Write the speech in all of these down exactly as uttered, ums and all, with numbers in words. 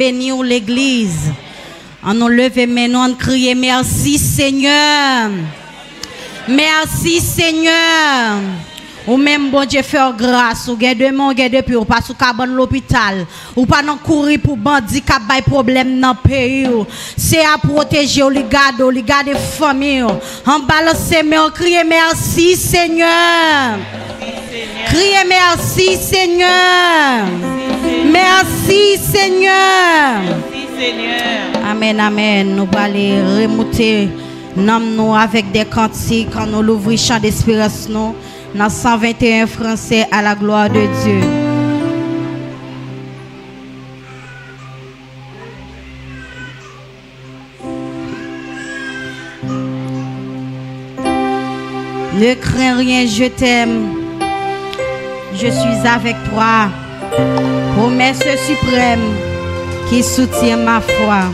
Beni w, legliz. Ann nou leve men nou, ann kriye, mèsi, Senyè. Mèsi, Senyè. Ou menm, Bondye, fè w gras. Ou gen de men, ou gen de pye. Ou pa sou kabann lopital. Ou pa nan kouri pou bandi k ap bay pwoblèm nan peyi w. Se a pwoteje w, li gade w, li gade fanmi w. Anba lanse men w, kriye, mèsi, Senyè. Kriye, mèsi, Senyè. Mèsi, Senyè. Amèn, amèn. Nou prale remoute nanm nou avèk de kantik. Ann nou louvri chan desperans nou nan san venteyen fransè, à la gloire de Dieu. Ne crains rien, je t'aime, je suis avec toi. Promesse suprême qui soutient ma foi.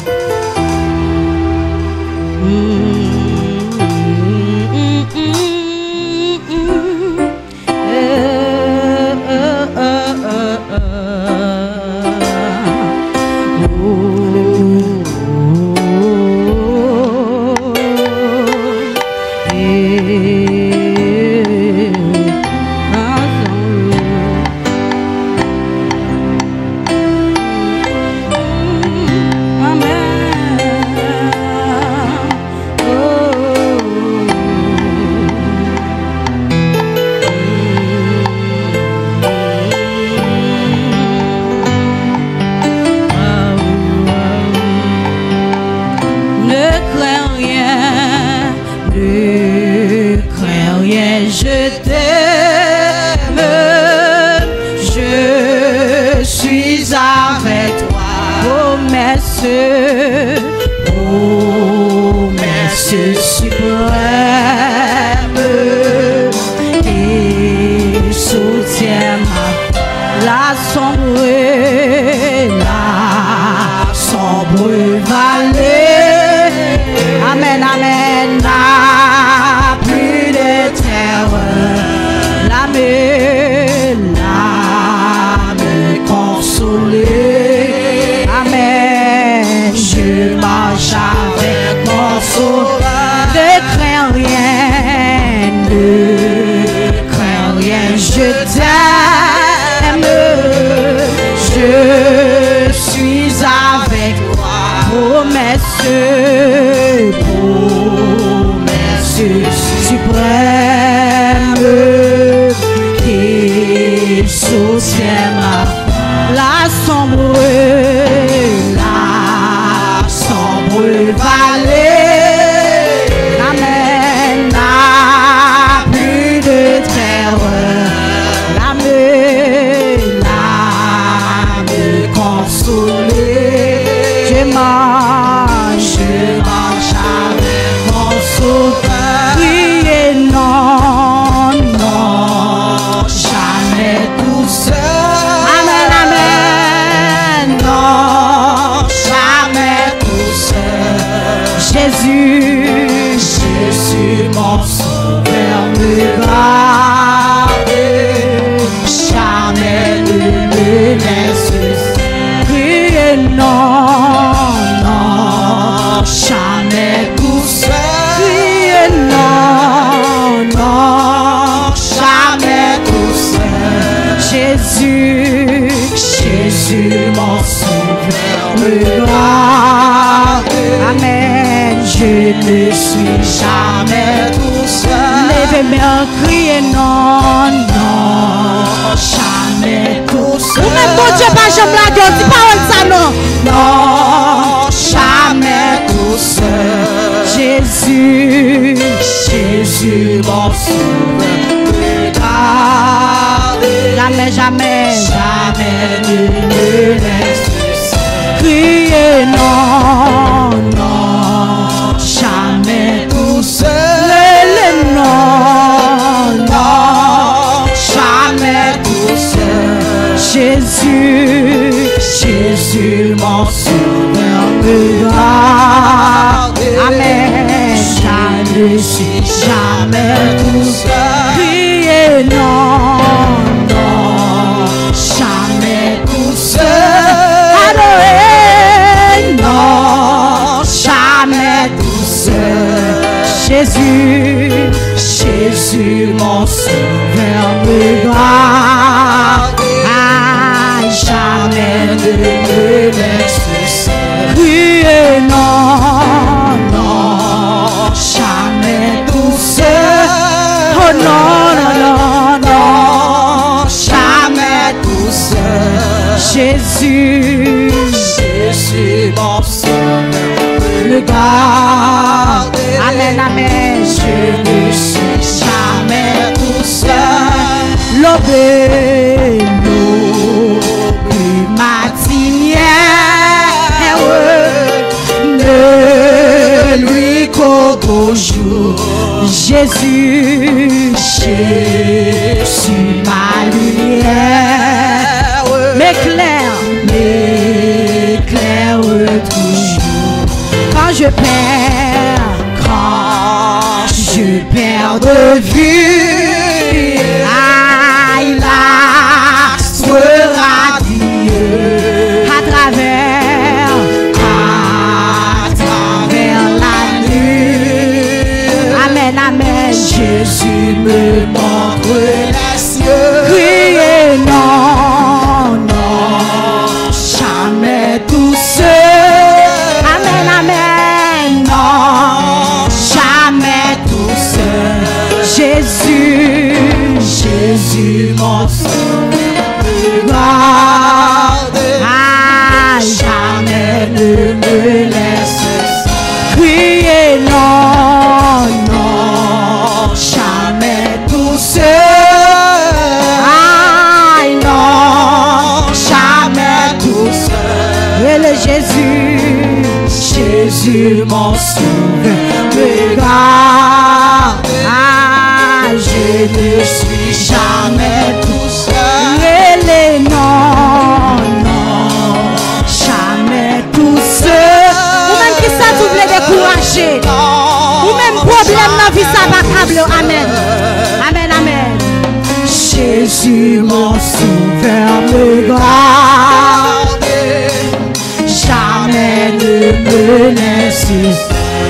Ne crains rien, ne crains rien, je t'aime, je suis avec toi. Promesse, promesse suprême qui soutient ma la sombre, la sombre vallée. Amèn, amèn. N'a plus de terreur. L'âme, l'âme consolée. Amèn. Je marche avec mon sauveur. Ne crains rien, ne crains rien, je t'aime, je suis avec toi. Promesse, promesse suprême qui soutient ma la sombre, la sombre vallée. Amèn. N'a plus de terreur. L'âme, l'âme consolée. Je marche, je marche avec mon sauveur. Criez non, non, jamais tout seul. Amèn, amèn. Non, jamais tout seul. Jésus, Jésus, mon sauveur me garde. Jamais ne me laisse seul. Criez non, non, jamais tout seul. Criez non, non, jamais tout seul. Jésus, Jésus, mon sauveur me garde. Amèn. Je ne suis jamais tout seul. Leve men, kriye non, non, jamais tout seul. Ou menm, Bondye pa janm lage w, di pawòl sa non. Non, jamais tout seul. Jésus, Jésus, mon sauveur, me garde. Jamais, jamais. Jamais ne me laisse seul. Criez non, non, jamais tout seul. Le, le non, non, jamais tout seul. Jésus, Jésus, mon sauveur, me garde. Amèn. Je ne suis jamais tout seul. Criez non, non, jamais tout seul. Adorez. Jésus, Jésus mon sauveur me garde, à jamais ne me laisse seul. Crier non, non, jamais tout seul. Oh non, non, non, non, jamais tout seul. Jésus, Jésus mon sauveur me garde. Amen, amen. Je ne suis jamais tout seul. Lobé, lobé, ma tinière, ne lui qu'au beau jour. Jésus, Jésus, ma lumière, m'éclaire, m'éclaire toujours. Quand je perds, quand je perds de vue, ah, il restera Dieu à travers, à travers la nuit. Amen, amen. Jésus me montre les cieux. Crier non, non, jamais tout seul. Amen, amen. Non, jamais tout seul. Jésus, Jésus mon sauveur, garde. Ah, jamais ne me laisse seul. Crier non, non, jamais tout seul. Aïe non, jamais tout seul. Et le Jésus, Jésus mon sauveur me garde. Ah, je ne suis jamais tout seul. Rele non, non, jamais tout seul. Ou menm ki santi w vle dekouraje. Ou menm pwoblèm nan vi sa pa kable w. Amen. Amen, amen. Jésus mon sauveur me garde. Jamais ne me laisse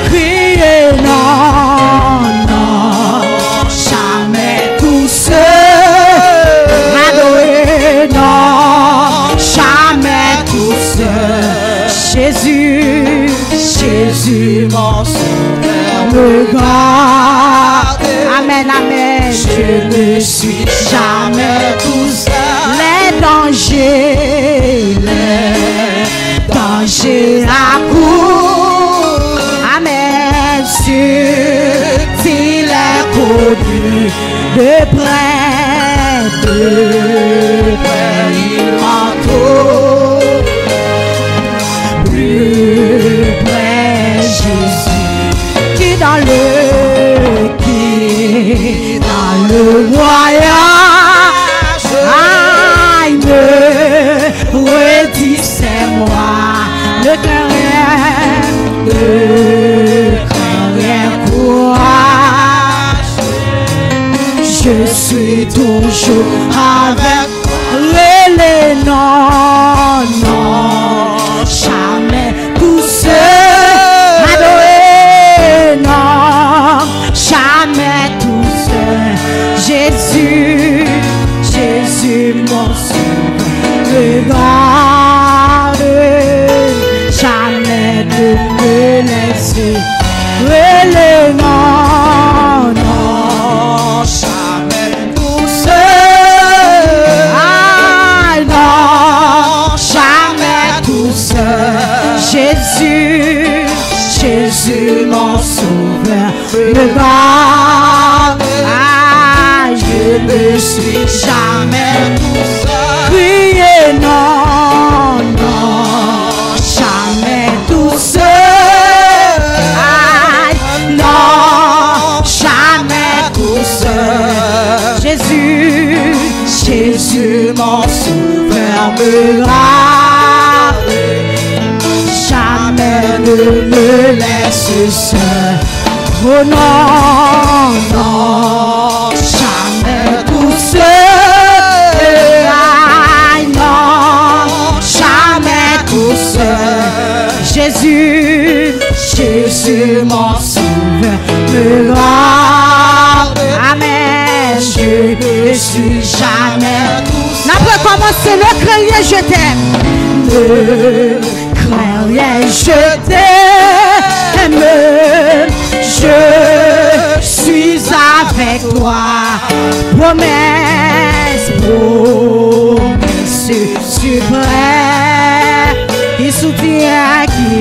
crier non, non, jamais tout seul. Adoré non, jamais tout seul. Jésus, Jésus mon sauveur me garde. Amen, amen. Je ne suis jamais tout seul. Les dangers, les dangers accourent. Amen. Subtil et connu, de près, de près, il m'entoure. Plus près, Jésus, qui dans le, qui dans le voyage, ah, il me redit c'est moi, ne crains rien, ne crains rien, courage. Je suis toujours avec toi. Rele non, non, jamais tout seul. Adoré non, jamais tout seul. Jésus, Jésus mon sauveur, me garde, jamais ne me laisser. Rele non, non, jamais tout seul. Ah non, jamais tout seul. Jésus, Jésus mon sauveur, me garde. Ah, je ne suis jamais tout seul. Crier non, non, jamais tout seul. Ah, non, jamais tout seul. Jésus, Jésus mon sauveur me garde. Jamais ne me laisse seul. Oh non, non, jamais tout seul. Aïe non, jamais tout seul. Jésus, Jésus mon sauveur me garde. Amen. Je ne suis jamais tout seul. N ap rekòmanse, le cœur, je t'aime. Ne crains rien, je t'aime, je suis avec toi. Promesse, promesse suprême, qui soutient, qui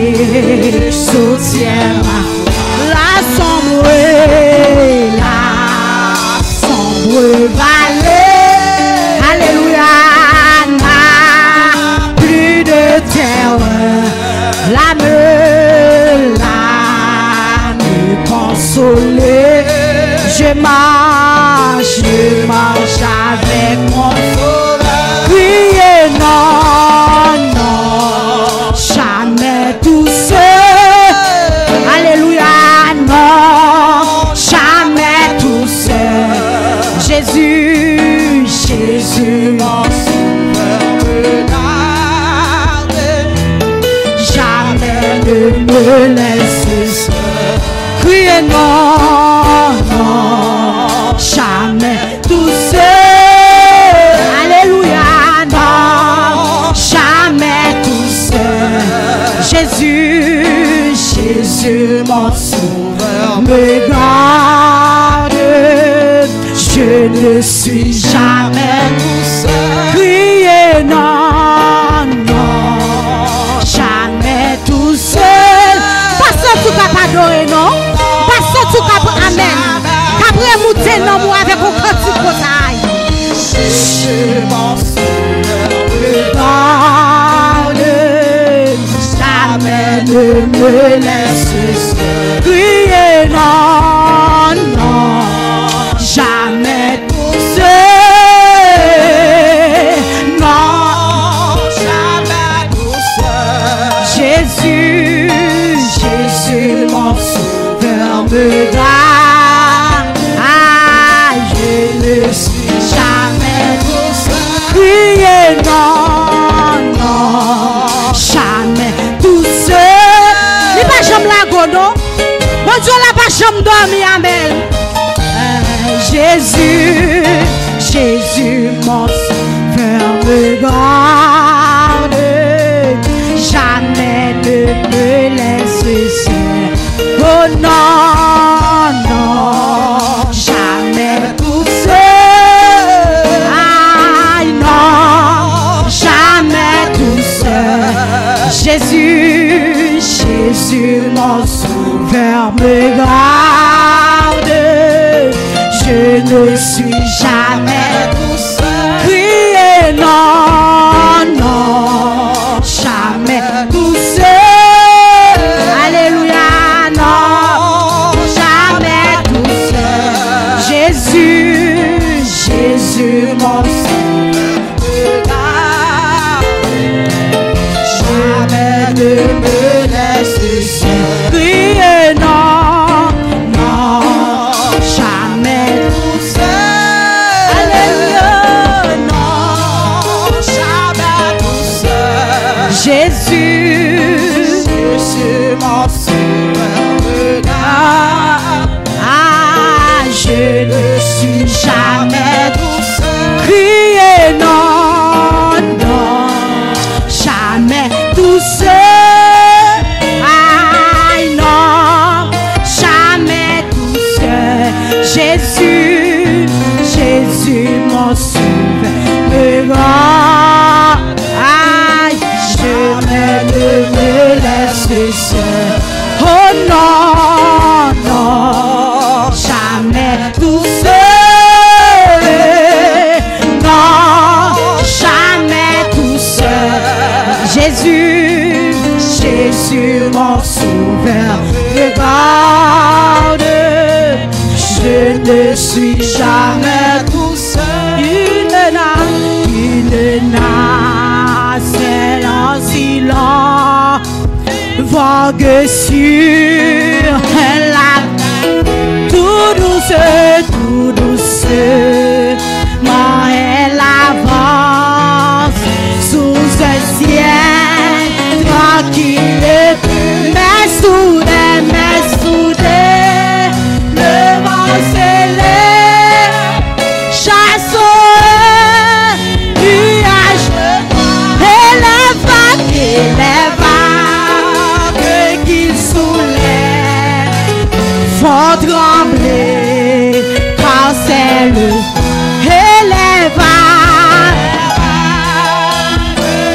soutient ma foi. La sombre, la sombre vallée, alléluia, n'a plus de terreur. L'âme, l'âme consolée, je marche, je marche avec mon Sauveur. Criez non, non, jamais tout seul. Alléluia, non, jamais tout seul. Jésus, Jésus, mon Sauveur me garde. Jamais ne me laisse seul. Criez non, non, jamais tout seul. Alléluia, non, jamais tout seul. Jésus, Jésus, mon Sauveur me garde. Je ne suis jamais tout seul. Criez non, non, jamais tout seul. Pa santi w k ap adore non. Pa santi w k ap amen. K ap remoute nanm ou avèk yon kantik konsa. Jésus, mon Sauveur me garde. Jamais ne me laisse seul. Criez non, non, jamais tout seul. Non, jamais tout seul. Jésus, Jésus, mon Sauveur me garde. Ah, je ne suis jamais tout seul. Criez non, non, jamais tout seul. Li pa janm lage w non. Bondye w la pa janm dòmi, amen. Jésus, Jésus, mon Sauveur me garde. Jamais ne me laisse seul. Oh non, non, jamais tout seul. Aïe non, jamais tout seul. Jésus, Jésus, mon Sauveur me garde. Je ne suis jamais tout seul. Criez non, non, jamais tout seul. Alléluia, non, jamais tout seul. Jésus, Jésus, mon Sauveur. Jamais ne me laisse seul. Criez non, non, jamais tout seul. Alléluia, non, jamais tout seul. Jésus, Jésus, mon Sauveur, regarde. Ah, je ne suis jamais tout seul. Criez non, non, jamais tout seul. Aïe non, jamais tout seul. Jésus, Jésus, mon Sauveur, me garde. Aïe, jamais ne me laisse seul. Oh non, non, jamais tout seul. Non, jamais tout seul. Jésus, Jésus, mon Sauveur, regarde. Je ne suis jamais tout seul. Il n'a, il n'a, c'est l'asile. Vogue sur la, tout douce, tout doucement, elle avance sous un ciel tranquille. Mais soudain, mais soudain, trembler, car c'est le élève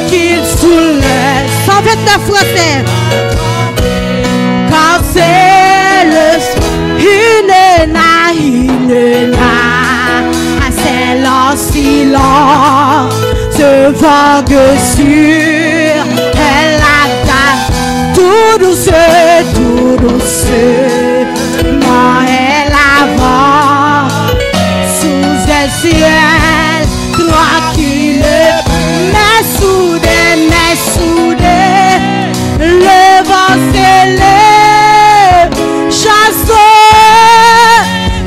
qu'il soulève. Cent vingt-neuf français. Car c'est le, il ne n'a, il ne n'a, c'est l'silence, ce vague sur elle a tout douce, tout doucement, elle avance sous un ciel tranquille. Mais soudain, mais soudain, le vent s'élève, chasse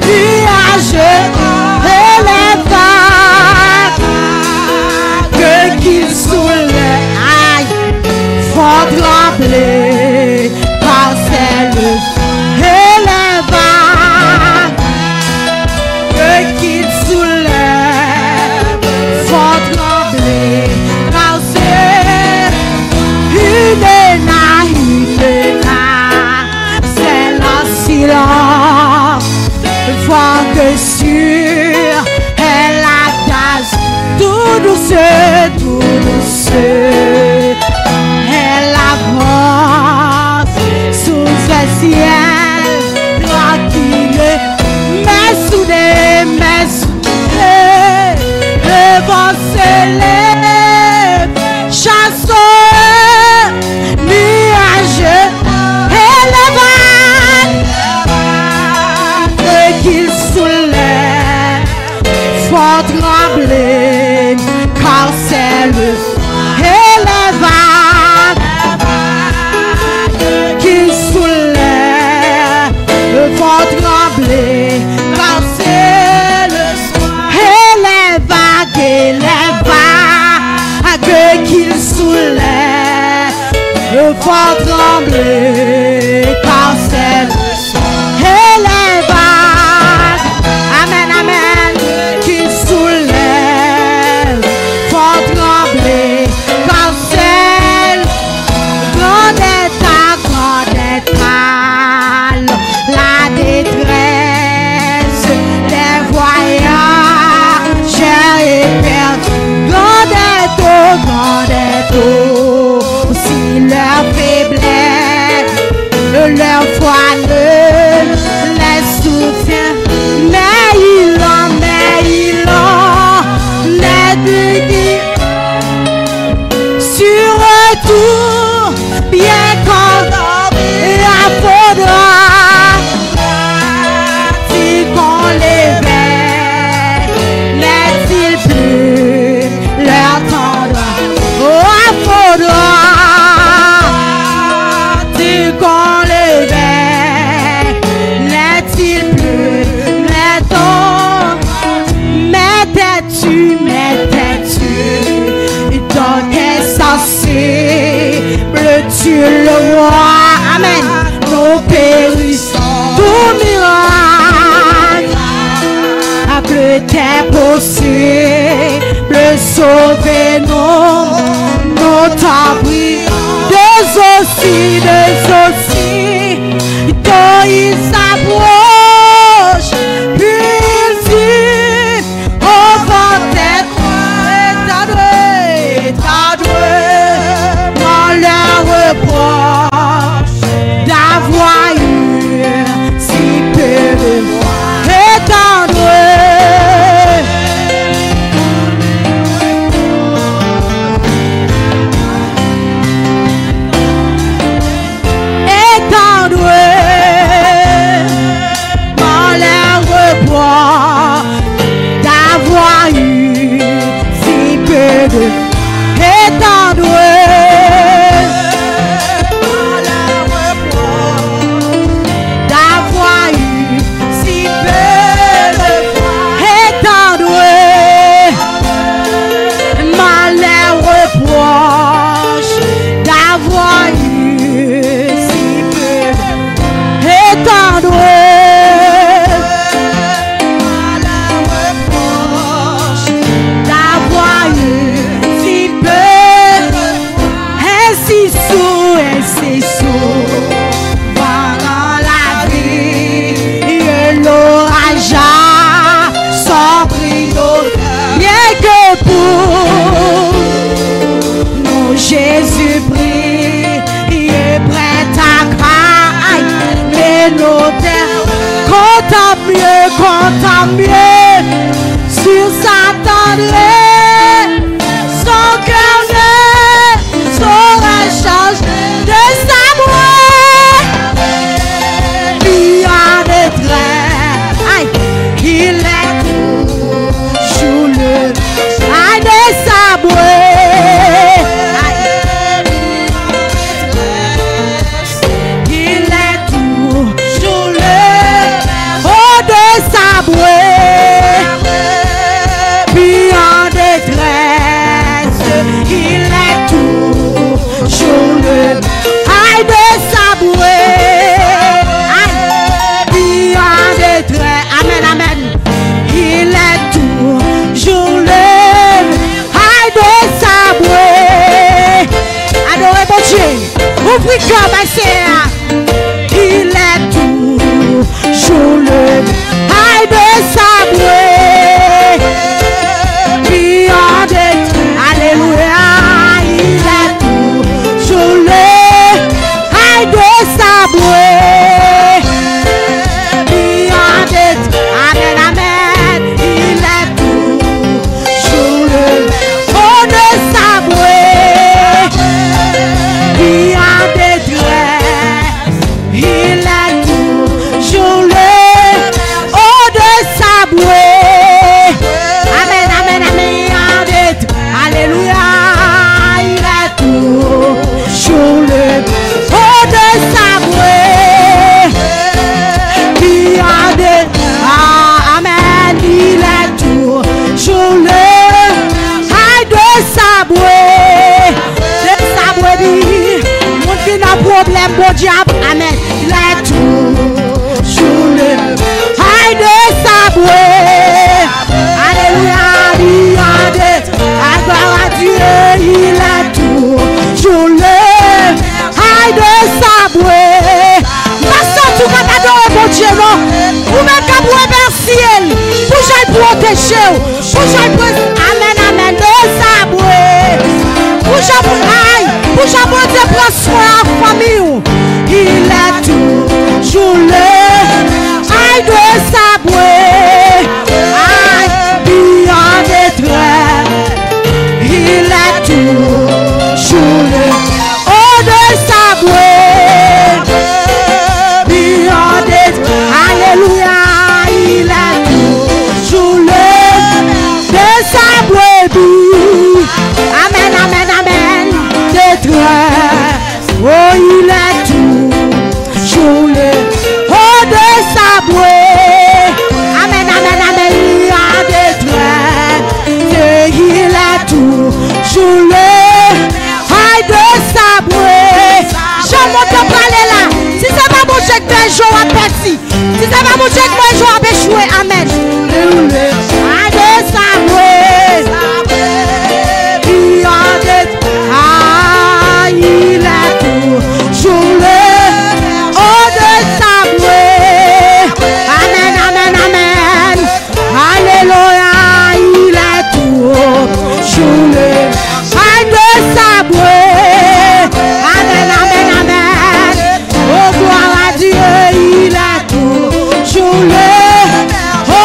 nuages et les vagues qui soulèvent. Aïe, font trembler, car c'est le, et les vagues qui soulèvent font trembler, car c'est une, une, c'est le silence, vague sur elle adage, tout douce, tout douce, elle avance sous un ciel tranquille. Mais soudain, mais soudain, le vent s'élève, chasse nuages et les vagues qu'il soulève font trembler, car c'est le, et les vagues qu'il soulève font trembler, car c'est le, et les vagues, et les vagues qu'il soulève font trembler, car c'est le, et les vagues, amen, amen, qu'il soulève font trembler, car c'est le, grand est ta, grand est ta, la détresse des voyageurs est perdue. Grand est ton, grand est ton, si leur faiblesse, leur foi ne les soutient. Mais il en, mais il en est dit, sur tout bien qu'endormi, il faudra qu'on l'éveille, n'est-il plus l'heure tendre? Oh, faudra-t-il qu'on l'éveille, n'est-il plus, mettons, mais têtu, mais têtu, donc insensible, tu le vois. Amen. Nous périssons. Tout miracle t'est possible, sauvez-nous, nous t'en prions. Des aussi, des aussi, quand il s'approche, puis il dit, on va être étonnés, étonnés, on leur reproche d'avoir eu si peu de foi. Étonnés. Mieux, content mieux, sur sa tendresse, son cœur ne saurait changer. Désaboué, mis en détresse, aïe, il est toujours le aïe, désaboué, aïe, il est toujours le haut désaboué, puis en détresse, il est toujours le aïe désaboué, aïe, puis en détresse. Amen, amen. Il est toujours le aïe désaboué. Adoré Bondye. Ouvri kè w bay Seyè a. Il est toujours le aïe désaboué. Puis en dé-, alléluia, il est toujours le aïe désaboué. Puis en dé-, amen, amen, il est toujours le haut désaboué. Puis en détresse, il est toujours le haut désaboué. Amen, amen, amen. Alléluia. Il est toujours le haut désaboué. Puis en dé-, ah, amen. Il est toujours le aïe désaboué. Désaboué, bi. Moun ki nan pwoblèm, Bondye ap, amen. Il est toujours le aïe désaboué. Alléluia, il est, ah, gloire à Dieu, il est toujours le aïe désaboué. Pa santi w ka pa adore Bondye, non. Ou menm k ap remèsye l pou jan l pwoteje w, pou jan l pran, amen, amen, désaboué. Pou jan, ay, pou jan Bondye pran swen ak fanmi w. Il est toujours le aïe désaboué. Ay, pi an detrès. Il est toujours le haut désaboué. Pi an detrès. Alléluia. Il est toujours le désaboué. Amen, amen, amen. Detrès. Oh, il est toujours le haut désaboué. Amen, amen, amen. Pi an detrès. Et il est toujours le aïe désaboué. Jan mond lan prale la. Si se pa Bondye k fè je w ap pèdi. Si se pa Bondye k fè je w ap echwe. Amen. Aïe désaboué. Pi an detrès. Ah, il est toujours le haut désaboué. Amen, amen, amen. Alléluia, il est toujours le aïe désaboué. Amen, amen, amen. Oh, gloire à Dieu, il est toujours le haut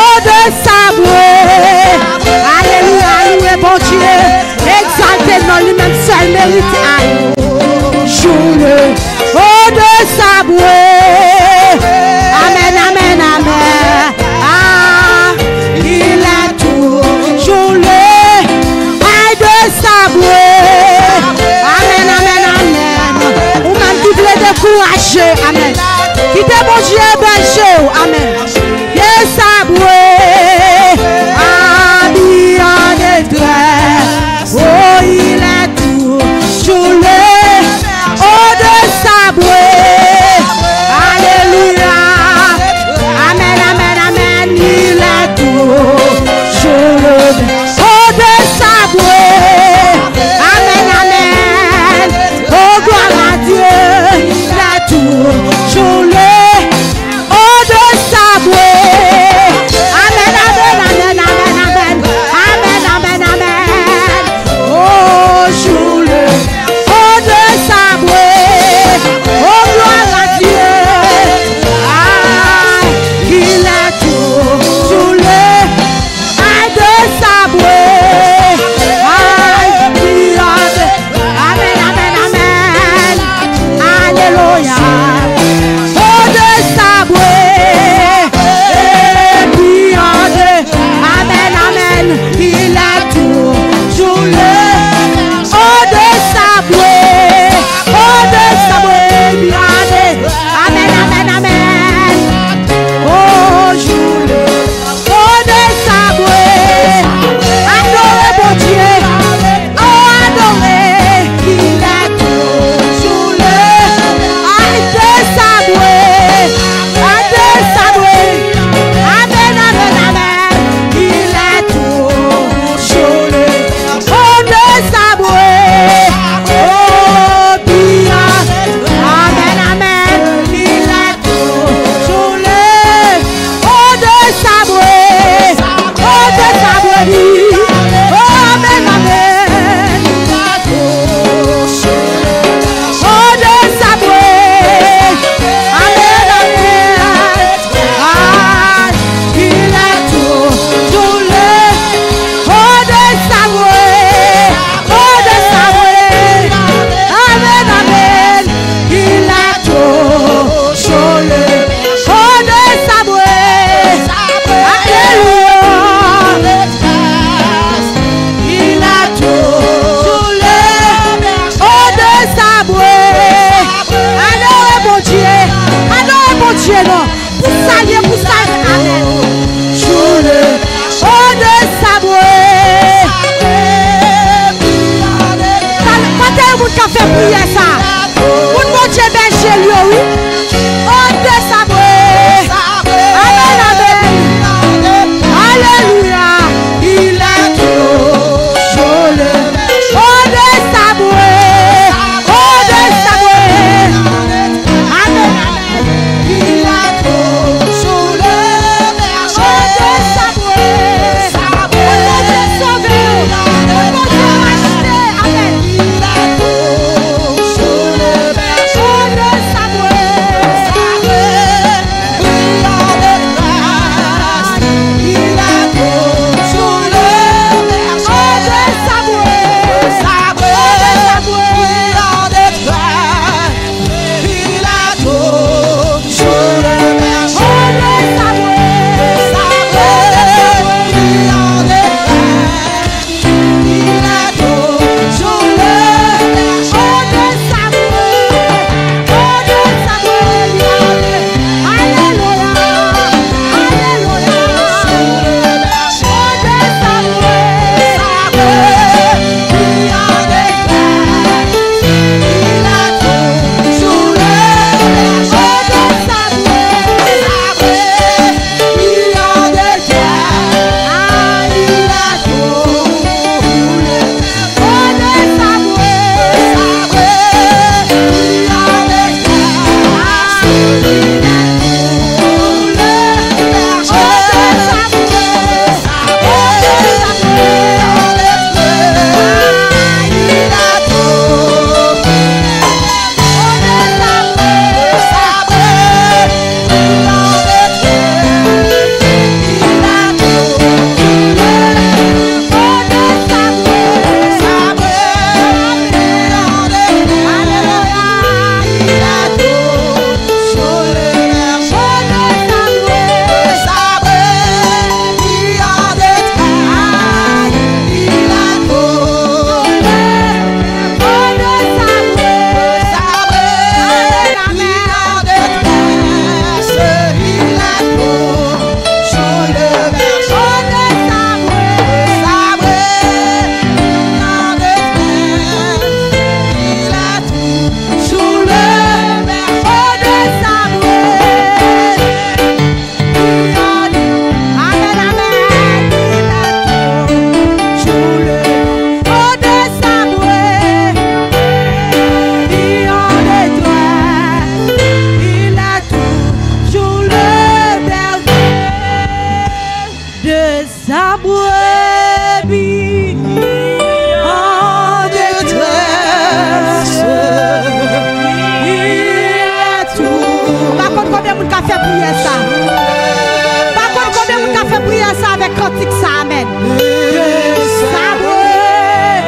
Kantik sa, amèn. De sa brebis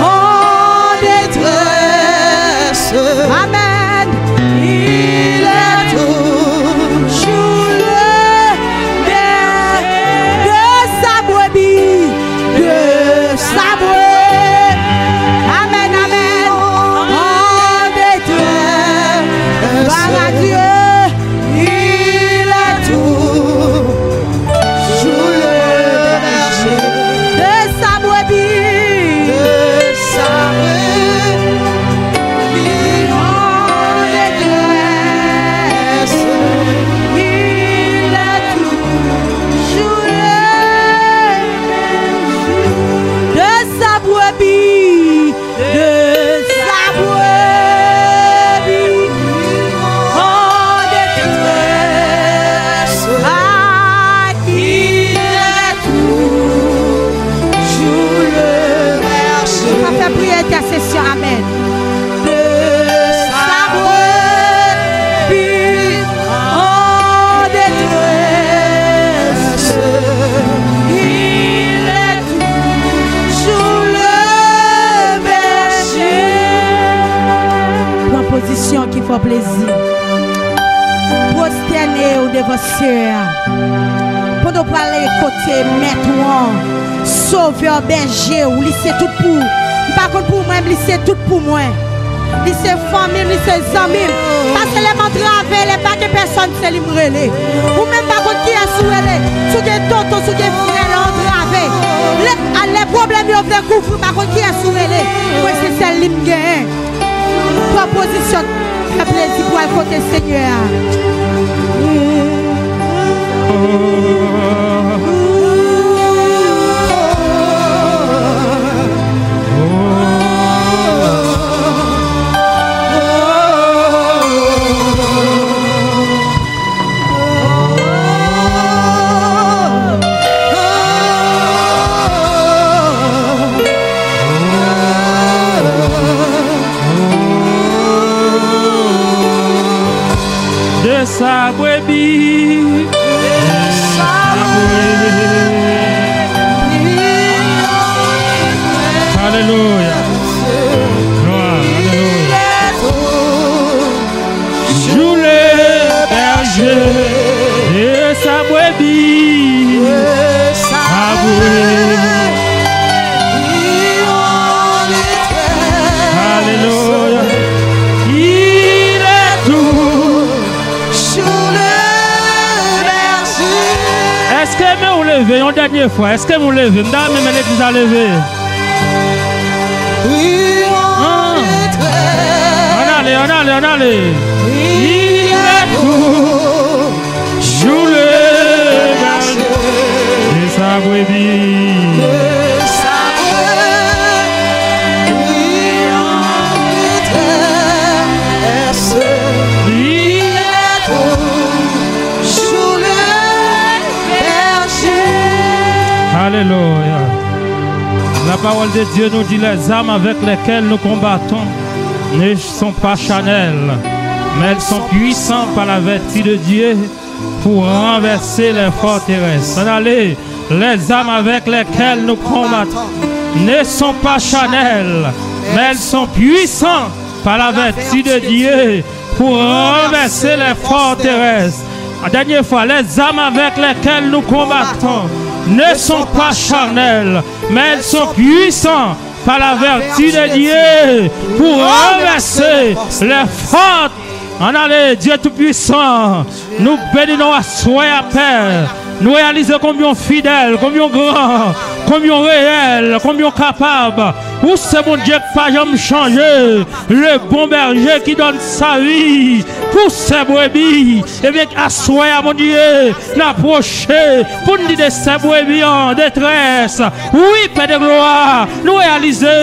en détresse. Amèn. Il est toujours le berger de sa brebis, de sa brebis. Amèn, amèn. En détresse. Gloire à Dieu. Il est toujours le berger de sa brebis. De sa brebis en détresse. Il est toujours le berger de sa brebis. De sa brebis en détresse, à qui il est toujours le berger. Nou ka fè priyè entèsesyon, amèn. De sa brebis en détresse, il est toujours le berger. Pran pozisyon ki fè w plezi. Pwostène w devan Seyè a. Pandan w prale kote Mèt ou an, Sovè, Bèje w, li se tout pou ou. Li pa konn pou mwen, li se tout pou mwen. Li se fanmi m, li se zanmi m. Paske lè m antrave, lè m pa gen pèsòn, se li m rele. Ou menm pa konn kiyès ou rele. Si w gen tonton, si w gen frè, lè w antrave. Lè, lè pwoblèm yo vle kouvri w, pa konn kiyès ou rele. Mwen, se sèl li m genyen. Pran pozisyon, fè plezi pou al kote Senyè a. De sa brebis. De sa brebis. Alelouya. Glwa, alelouya. Jou le bèje de sa brebis. Sa brebis. Alelouya. Il est toujours le berger. Èske men w leve yon dènye fwa? Èske men w leve? M ta renmen men legliz la leve. An ale, an ale, an ale. Il est toujours le berger de sa brebis. Il est toujours le berger. Alelouya. La parole de Dieu nous dit, les armes avec lesquelles nous combattons ne sont pas charnelles, mais elles sont puissantes par la vertu de Dieu pour renverser les forteresses. An ale, les armes avec lesquelles nous combattons ne sont pas charnelles, mais elles sont puissantes par la vertu de Dieu pour renverser les forteresses. An dènye fwa, les armes avec lesquelles nous combattons ne sont pas charnelles, mais elles sont puissantes par la vertu de Dieu pour renverser les forteresses. An ale, Dye Toupisan, nou beni non w aswè a, Pè. Nou reyalize konbyen w fidèl, konbyen w gran, konbyen w reyèl, konbyen w kapab. Ou se Bondye k pa janm chanje, le bon berger qui donne sa vie pour ses brebis. Ebyen, aswè a, Bondye, n apwoche pou n di de sè brebis an detrès. Wi, Pè de glwa, nou reyalize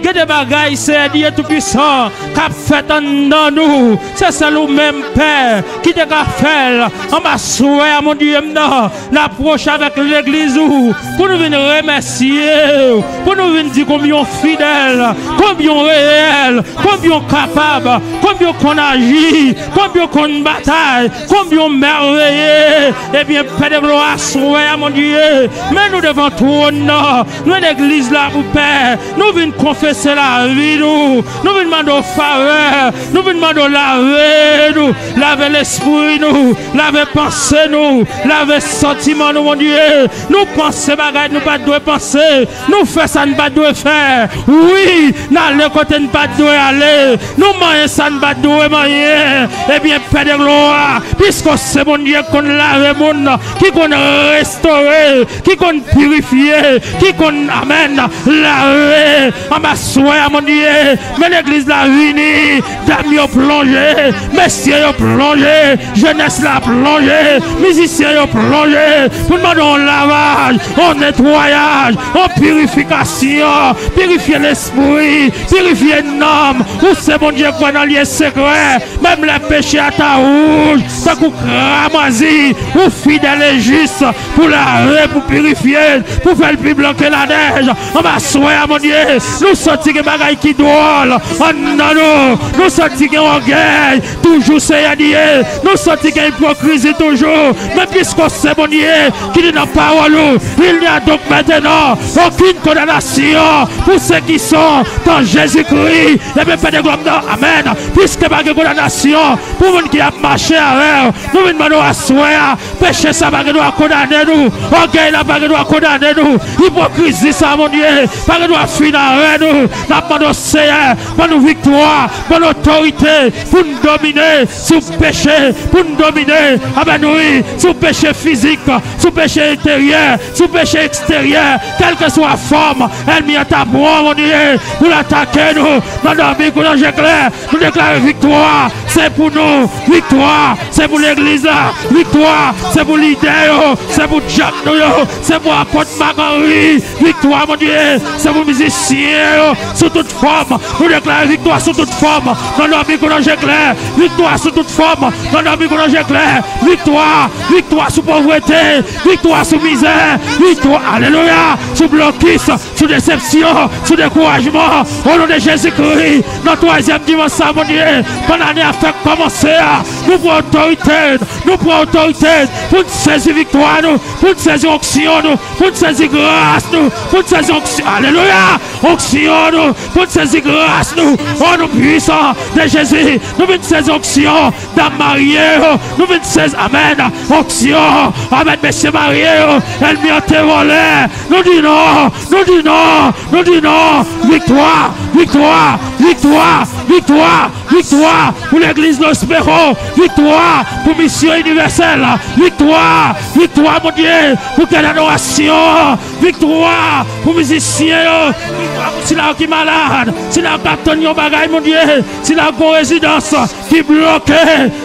gen de bagay, Seyè Dye Toupisan, k ap fèt anndan nou. Se sèl ou menm, Pè, ki te ka fè l. Anba swè a, Bondye m nan, n apwoche avèk legliz ou pou nou vin remèsye w, pou nou vin di konbyen fidèl, konbyen w reyèl, konbyen w kapab, konbyen w konn aji, konbyen w konn batay, konbyen w mèveye. Ebyen, Pè de glwa, aswè a, Bondye, men nou devan twòn nan, nou legliz la pou Pè, nou vin konfese lavi nou, nou vin mande w favè, nou vin mande w lave nou, lave lespri nou, lave panse nou, lave santiman nou, Bondye. Nou panse bagay nou pa t dwe panse, nou fè sa n pa t dwe fè. Wi, n ale kote n pa t dwe ale. Nou manyen sa n pa t dwe manyen. Ebyen, Pè de glwa, piske w se Bondye ki konn lave moun, ki konn restore, ki konn pirifye, ki konn, amèn, lave. Anba aswè a, Bondye, men legliz la vini. Dam yo plonje, mesye yo plonje, jenès la plonje, mizisyen yo plonje, pou n mande yon lavaj, yon netwayaj, yon pirifikasyon, pirifye lespri, pirifye nanm. Ou se Bondye k wè nan lye sekrè, menm lè peche a ta wouj tankou kramwazi, ou fidèl e jis pou lave, pou pirifye, pou fè l pi blan ke lanèj. Anba aswè a, Bondye, nou santi gen bagay ki dwòl anndan nou. Nou santi gen ògèy toujou, Seyè, li ye. Nou santi gen ipokrizi toujou. Men piske w se Bondye ki di nan pawòl ou, il n'y a donc maintenant aucune condamnation pour ceux qui sont en Jésus-Christ. Ebyen, Pè de glwa, m nan, amèn. Piske pa gen kondanasyon pou moun ki ap mache avè w, nou vin mande w aswè a, peche sa pa gen dwa kondane nou. Ògèy la pa gen dwa kondane nou. Ipokrizi sa, Bondye, pa gen dwa fin avè nou. N ap mande w, Seyè, ban nou viktwa, ban nou otorite pou n domine sou peche, pou n domine, amèn, wi, sou peche fizik, sou peche enteryè, sou peche eksteryè, kèlkeswa fòm ènmi an ta pran, Bondye, pou l atake nou, nan dòmi kou nan je klè. Nou deklare viktwa se pou nou. Viktwa se pou legliz la. Viktwa se pou lidè yo. Se pou dyak nou yo. Se pou apot Marc Henry. Viktwa, Bondye, se pou mizisyen yo sou tout fòm. Nou deklare viktwa sou tout fòm. Nan nonm Ikou nan je klè. Viktwa sou tout fòm. Nan nonm Ikou nan je klè. Viktwa. Viktwa sou povrete. Viktwa sou mizè. Viktwa, alelouya, sou blokis, sou desepsyon, sou dekourajman. O non de Jezikri, nan twazyèm dimanch sa, Bondye, pandan ane a fèk kòmanse a, nou pran otorite, nou pran otorite pou n sezi viktwa nou, pou n sezi onksyon nou, pou n sezi gras nou, pou n sezi onksyon, alelouya, onksyon nou, pou n sezi gras nou. O non pwisan de Jezi, nou vin sezi onksyon. Dam marye yo, nou vin sezi, amèn, onksyon, amèn, mesye marye yo, ènmi an te vòlè. Nou di non, nou di non, nou di non. Viktwa, viktwa, viktwa, viktwa, viktwa pou legliz Lospero, viktwa pou misyon inivèsèl, viktwa, viktwa, Bondye, pou kèl adorasyon, viktwa pou mizisyen yo, viktwa pou sila yo ki malad, sila yo k ap tann yon bagay, Bondye, sila yo k gon rezidans ki bloke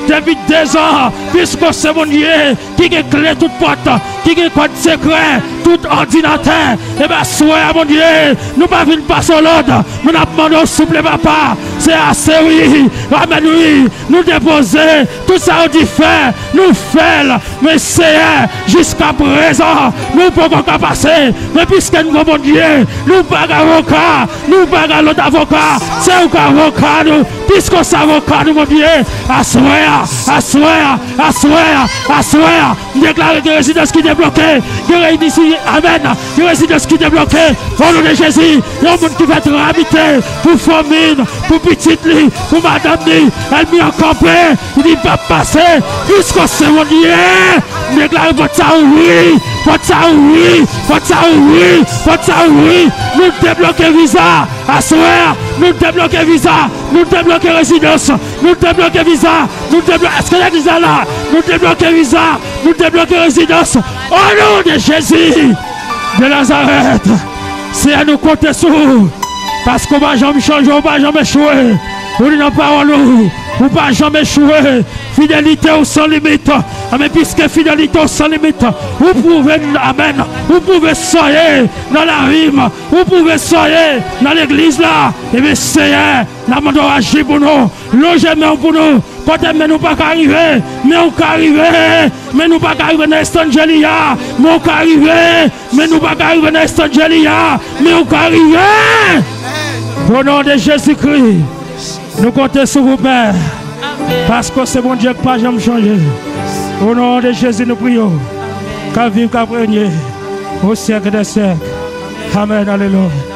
depi dezan, piske w se Bondye ki gen kle tout pòt, ki gen kòd sekrè tout òdinatè. Ebyen, aswè a, Bondye, nou pa vin pase w lòd, men n ap mande w, souple, Papa, se ase, wi, amèn, wi, nou depoze tout sa yo di fè, nou fè l, men Seyè, jiskaprezan, nou poko ka pase, men piske n gon Bondye, nou pa gen avoka, nou pa gen lòt avoka, se ou k avoka nou, piske w se avoka nou, Bondye, aswè a, aswè a, aswè a, aswè a, m deklare gen rezidans ki debloke, gen reyisi, amèn, gen rezidans ki debloke, o non de Jezi, yon moun ki fè tramite pou fanmi l, pou pitit li, pou madanm li, ènmi an kanpe, li p ap pase, jiskaske Bondye, m deklare pòt sa ouvri, pòt sa ouvri, pòt sa ouvri, pòt sa ouvri, nou debloke viza, aswè a, nou debloke viza, nou debloke rezidans, nou debloke viza, nou debloke, èske legliz la la? Nou debloke viza, nou debloke rezidans, o non de Jezi de Nazarèt, Seyè, nou konte sou ou, paske w pa janm chanje, w pa janm echwe, ou di nan pawòl ou, ou pa janm echwe, fidelite w san limit, amèn, piske fidelite w san limit, ou pwouve n, amèn, ou pwouve sa w ye nan lavi m, ou pwouve sa w ye nan legliz la, ebyen, Seyè, n ap mande w aji pou nou, lonje men w pou nou, Kote men nou pa ka rive, men ou ka rive. Men nou pa ka rive nan estandjeli a, men ou ka rive. Men nou pa ka rive nan estandjeli a, men ou ka rive. O non de Jezikri, nou konte sou ou, Pè. Paske w se Bondye k pa janm chanje. O non de Jezi, nou priye w. K ap viv, k ap renye o syèk dè syèk. Amèn, alelouya.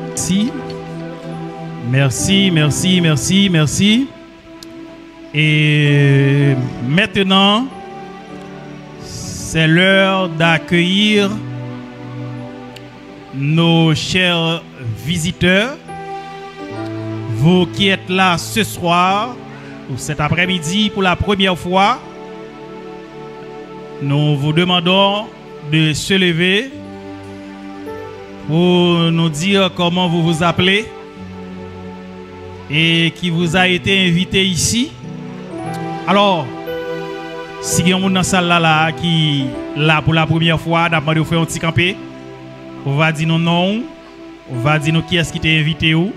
Merci. Merci, merci, merci, merci. Et maintenant, c'est l'heure d'accueillir nos chers visiteurs, vous qui êtes là ce soir ou cet après-midi pour la première fois, nous vous demandons de se lever pour nous dire comment vous vous appelez et qui vous a été invité ici. Alors, si gen yon moun nan sal la, la ki la pou la premyè fwa, n ap mande w fè yon ti kanpe. Ou va di nou non w, ou va di nou kiyès ki te envite w.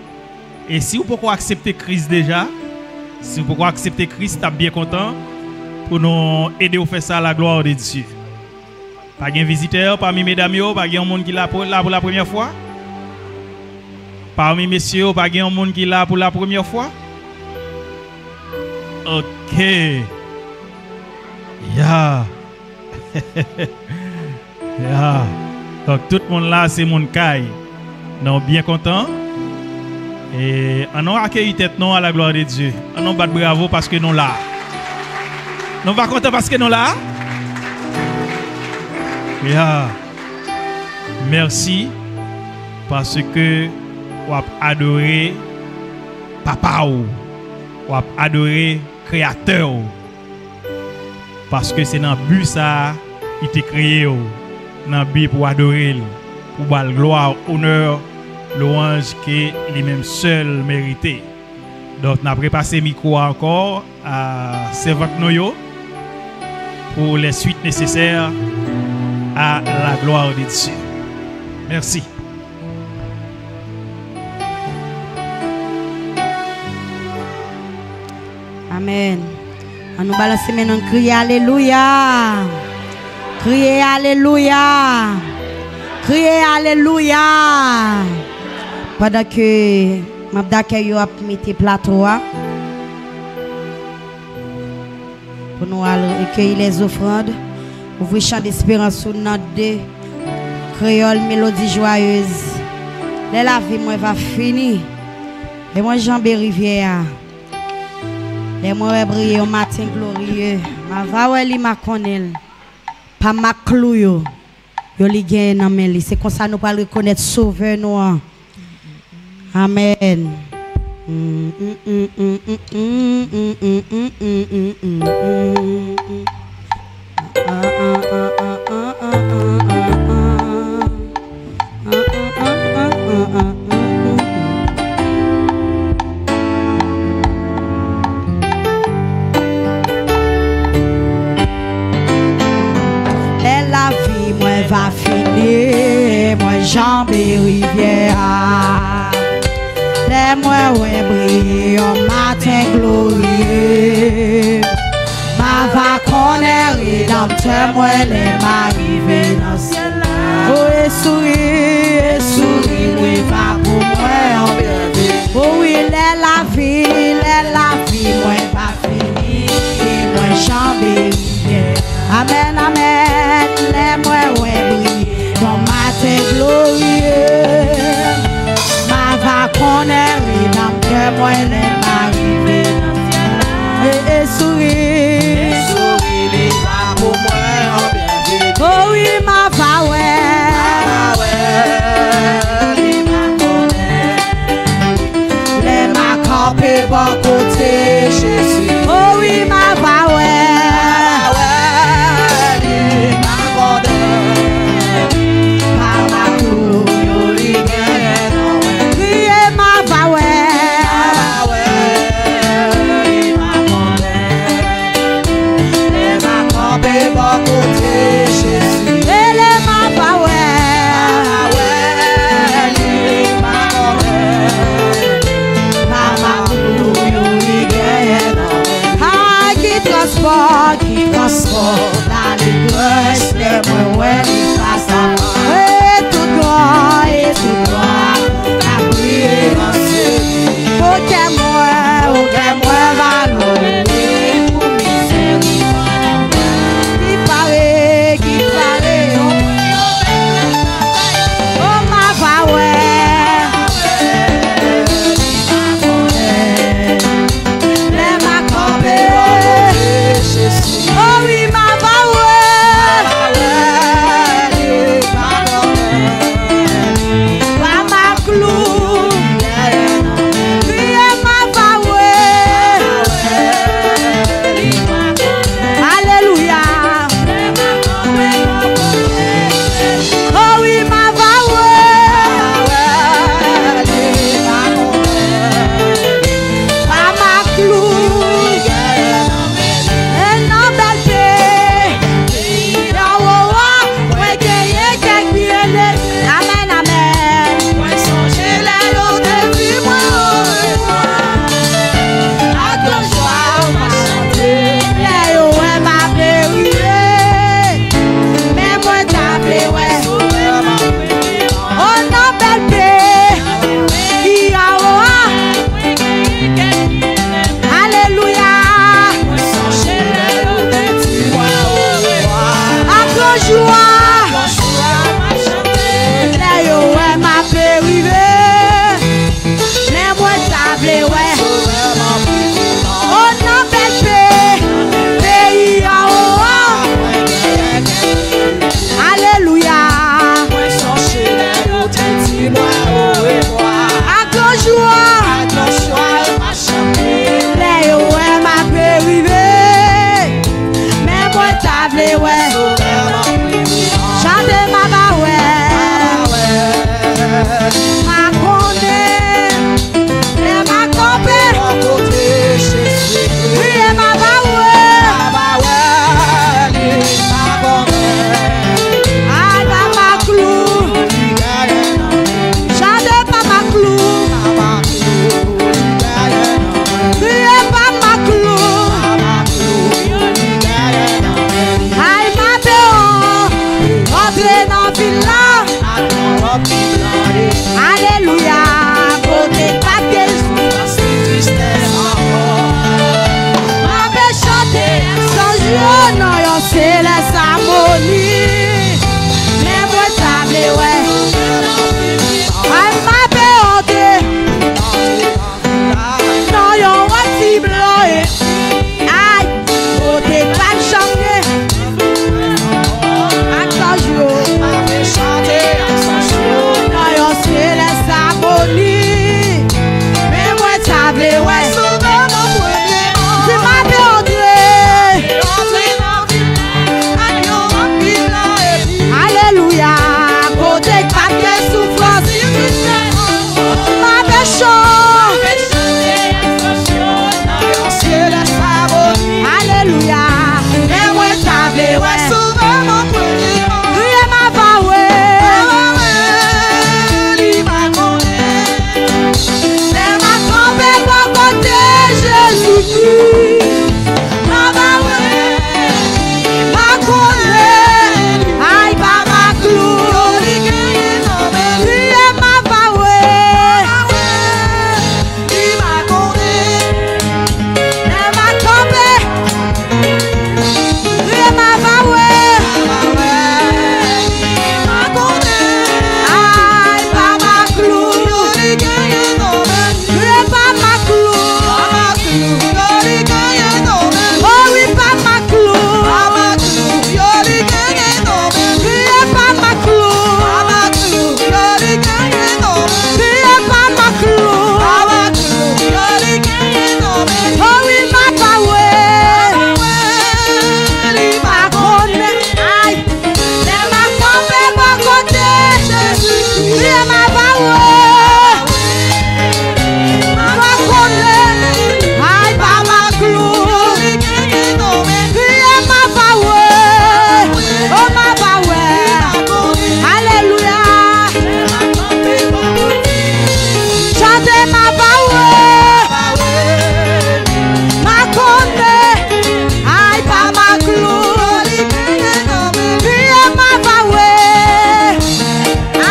E si w poko aksepte Kris deja, si w poko aksepte Kris, n ap byen kontan pou nou ede w fè sa, la gloire de Dieu. Pa gen vizitè pami medam yo, pa gen yon moun ki la pou, la pou la premyè fwa? Pami mesye yo, pa gen yon moun ki la pou la premyè fwa? Ok. Ya. Ya. Donk, tout moun la, se moun kay. Nou byen kontan. E ann nou akeyi tèt nou a la glwa de Dye. Ann nou bat bravo paske nou la. Nou pa kontan paske nou la? Ya. Mèsi paske w ap adore Papa w. W ap adore Kreyatè w. Paske se nan bi sa a li te kreye w, nan bi pou w adore l, pou w ba l glwa, onè, lwanj ke li menm sèl merite. Donk, n ap repase mikwo a ankò a sèvant nou yo pour les suites nécessaires à la gloire de Dieu. Mèsi. Amèn. Ann nou balanse men nou, n kriye alelouya. Kriye alelouya. Kriye alelouya. Pandan ke manm dakèy yo ap mete plato a, pou nou al rekeyi lèzofrann, ouvri chan desperans ou nan de kreyòl melodi jwayez. Lè lavi mwen va fini, lè mwen janbe rivyè a, lè mwen wè briye yon maten glorye, m a va wè li, m a konnen l. Pa m ak klou yo, yo li genyen nan men li. Se konsa nou pral rekonèt Sovè nou an. Amèn. Lè lavi mwen va fini, mwen janbe rivyè a. Lè mwen wè briye yon maten glorye, m a va konnen Redanmtè mwen lè m a rive nan syèl la. O, e souri, e souri mwen va pou mwen anbyen vini. O wi, lè lavi, lè lavi mwen va fini, mwen janbe rivyè. Amèn, amèn. Lè mwen wè briye yon maten glorye, m a va konnen Redanmtè mwen lè m a rive nan syèl la. E, e souri, e souri li va pou mwen anbyen vini. O wi, m a va wè. M a va wè. Lè m a kanpe bò kote Jezi. O wi, m a va wè. M a va wè li, m a konnen. Pa m ak klou yo li genyen nan men. Kriye, m a va wè. M a va wè li, m a konnen. Lè m a kanpe bò kote Jezi. Rele m a va wè. M a va wè M ava wè, m a konnen, ay pa maklou. Li genyen nan men li, m ava wè. Li pa konnen. Lè m a kanpe, li m ava wè. Ay pa maklou. Li pa maklou. Oh wi, pa maklou. Li pa maklou. Li pa maklou. Oh wi, m ava wè. Li pa konnen. Ay. Lè m a kanpe bò kote Jezi, Bondye m ava wè. M a konnen, ay pa maklou. Bondye m ava wè. Oh, m ava wè. Alelouya. Chante, m ava wè. M a konnen, ay pa maklou. Bondye m ava wè.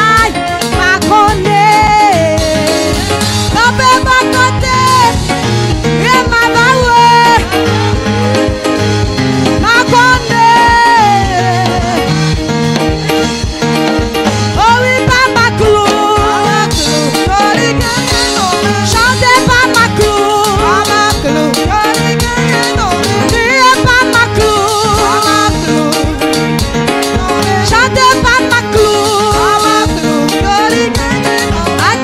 Ay, m a konnen. Kanpe bò kote, Bondye m ava wè. M a konnen. Oh wi, pa maklou. Chante, pa maklou. Kriye, pa maklou. Chante, pa maklou.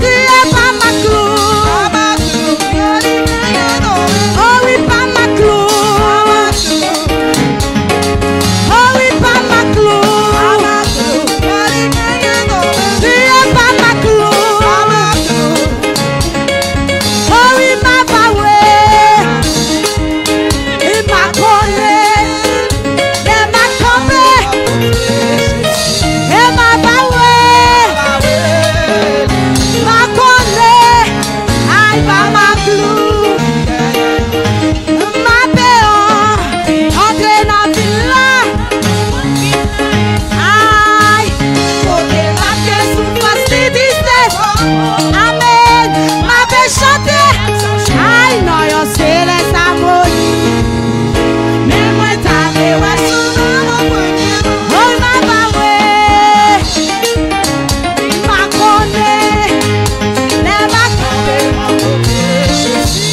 Kriye, pa maklou. Oh wi, pa maklou. Oh wi, pa maklou. Kriye, pa maklou. Oh wi, m ava wè. Li pa konnen. Lè m a kanpe, e m ava wè. M a konnen. Ay pa maklou. M ape antre nan vil la. Ay, kote m ap gen soufrans, li di se bon. Amèn. M ape chante. Ay, nan yon selès amoni. Men mwen ta vle wè sou mwen, oh, m ava wè. M pa konnen. Lè m a kanpe bò kote Jezi.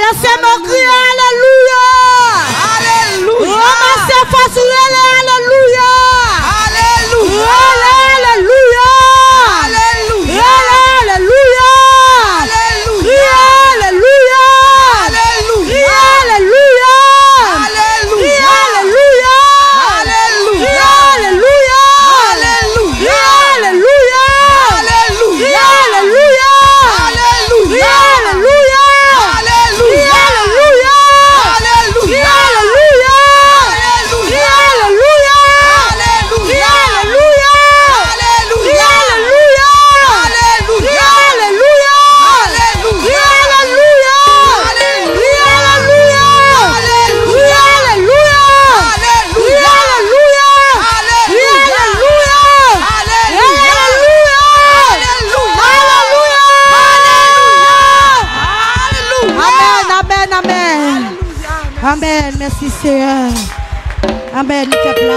Ranmase mo, kriye alelouya. Alelouya. Ranmase fòs, rele alelouya. Alelouya. Rele alelouya. Alelouya. Rele alelouya. Alelouya. Kriye alelouya. Alelouya. Kriye alelouya. Alelouya. Kriye alelouya. Alelouya. Kriye alelouya. Alelouya. Alelouya! Alelouya! Alelouya! Alelouya! Alelouya! Alelouya! Alelouya! Alelouya! Alelouya! Alelouya! Alelouya! Alelouya! Alelouya! Alelouya! Alelouya! Alelouya! Alelouya! Alelouya! Alelouya! Amèn, amèn, amèn. Amèn. Mèsi, Seyè. Amèn, pèp la.